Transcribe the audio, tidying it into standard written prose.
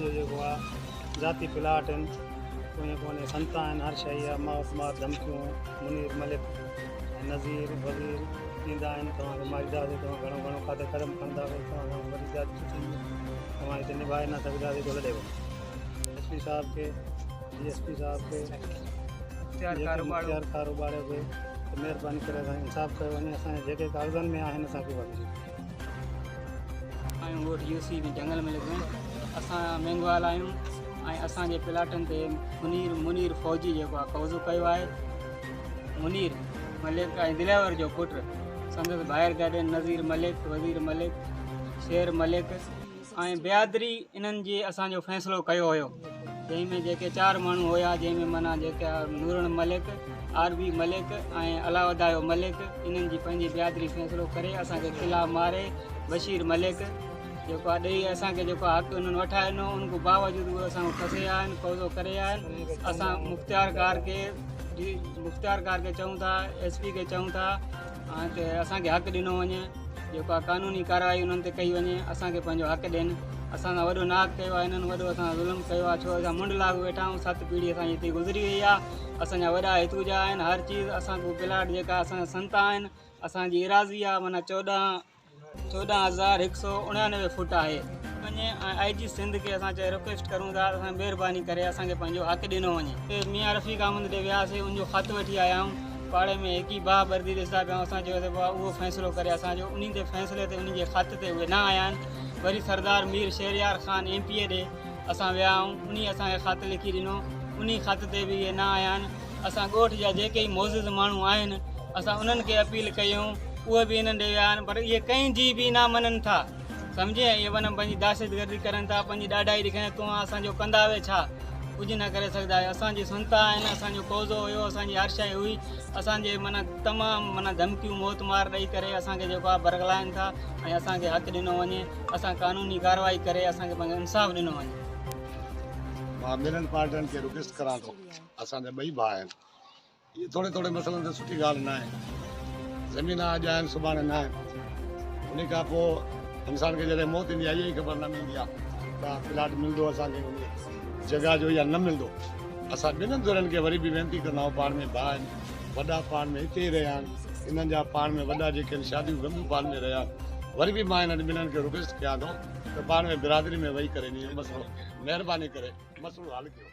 اسان جو جيڪو آ ذاتي پلاٽ آهن ڪوئي ڪونهي سنتا آهن هر شيء آ موت مار ڌمڪيون منير ملڪ ۽ نظير وزير ڏيندا آهن توهان کي مارينداسين توهان گهڻو گهڻو ڪاٿي قدم کڻنداسين توهان سان وڏي زيادتي ٿيندي توهان هتي نڀائي نه سگهنداسين تو لڏي وڃو ايس پي صاحب کي ڊي ايس پي صاحب کي مختيار ڪاروباري کي ته مهرباني ڪري اسان انصاف ڪيو وڃي اسان جي جيڪي ڪاغذن ۾ آهن اسان کي اها ملي. آهيون ڳوٺ يو سي ۾ جنگل ملڪ ۾ اسان مينگهوال آهيون ۽ اسان جي پلاٽن تي منير منير فوجي جيڪو آهي قبضو ڪيو آهي منير ملڪ ۽ دلاور جو پٽ سندس ڀائر گڏ نظير ملڪ وزير ملڪ شير ملڪ ۽ بيادري انهن جي اسان جو فيصلو ڪيو هيو جنهن ۾ جيڪي چار ماڻهو هيا جنهن ۾ معنيٰ جيڪا نورڻ ملڪ آر بي ملڪ ۽ الله وڌايو ملڪ انهن جي پنهنجي بيادري فيصلو ڪري اسان کي قلعا ماري بشير ملڪ جيڪو آهي ڏئي اسان کي جيڪو حق انهن وٺائي ڏنو ان کان باوجود اهي اسان کان کسي ويا آهن قبضو ڪري ويا آهن اسان مختيار ڪار کي مختيار ڪار کي چئون ٿا ايس پي کي چئون ٿا ته اسان کي حق ڏنو وڃي جيڪو آهي قانوني ڪارروائي انهن تي ڪئي وڃي اسان کي پنهنجو حق ڏين اسان سان وڏو ناحق ڪيو آهي انهن وڏو اسان سان ظلم ڪيو آهي ڇو اسان منڍ لاڳو ويٺا آهيون ست پيڙهي اسان جي هتي گذري وئي آهي اسان جا وڏا هتو جا آهن هر چيز اسان کان پلاٽ جيڪا اسان جا سنتا آهن اسان جي ايراضي آهي معنيٰ 14194 فوٽ آهي وڃي ۽ آء جي سنڌ کي اسان چئي رڪويسٽ ڪرون ٿا اسان مهرباني ڪري اسان کي پنهنجو حق ڏنو وڃي. ميان رفيق احمد ڏي وياسي ان جو خط وٺي آيا آهيون پاڙي ۾ هڪ ئي باهه ٻرندي ڏسندا پيا آهيون اسان چيو ته بابا اهو فيصلو ڪري اسان جو انهي تي فيصلي تي انهي جي خط تي اهي نه آيا آهن وري سردار مير شهريار خان ايم پي اي ڏي اسان ويا آهيون انهي اسان کي خط لکي ڏنو انهي خط تي به اهي نه آيا آهن اسان ڳوٺ جا جيڪي ئي معزز ماڻهو آهن اسان انهن کي اپيل ڪيون اهي به انهن ڏي ويا آهن پر اهي ڪنهن جي به نه مڃن ٿا سمجهين اهي ون پنهنجي دهشتگردي ڪرن ٿا پنهنجي ڏاڍائي ڏيکارين تون اسان جو ڪندا وي ڇا ڪجهه نه ڪري سگهندا آهيو اسان جي سنتا آهن اسان جو قوضو هيو اسان جي هر شيء هئي اسان جي معنيٰ تمام معنيٰ ڌمڪيون موت مار ڏئي ڪري اسان کي جيڪو آهي برغلائن ٿا ۽ اسان کي حق ڏنو وڃي اسان قانوني ڪارروائي ڪري اسان کي پنهنجو انصاف ڏنو وڃي. مان ٻنهن پارٽين کي رڪويسٽ ڪران ٿو اسان جا ٻئي ڀاء آهن اهي ٿوري ٿوري مسئلن تي سٺي ڳالهه ناهي. زمين اڄ آهن سڀاڻي ناهن. انهي کان پوء انسان کي جڏهن موت ايندي آهي اها ئي خبر نه ملندي آهي ته پلاٽ ملندو اسان کي انهي جڳهه جو يا نه ملندو. اسان ٻنهن ڌرين کي وري به وينتي ڪندا آهيون پاڻ ۾ ڀاء آهن وڏا پاڻ ۾ هتي ئي رهيا آهن انهن جا پاڻ ۾ وڏا جيڪي آهن شاديون غميون پاڻ ۾ رهيا آهن وري به مان انهن ٻنهن کي رڪويسٽ ڪيان ٿو ته پاڻ ۾ برادري ۾ ويهي ڪري انهي جو مسئلو مهرباني ڪري مسئلو حل ڪيو.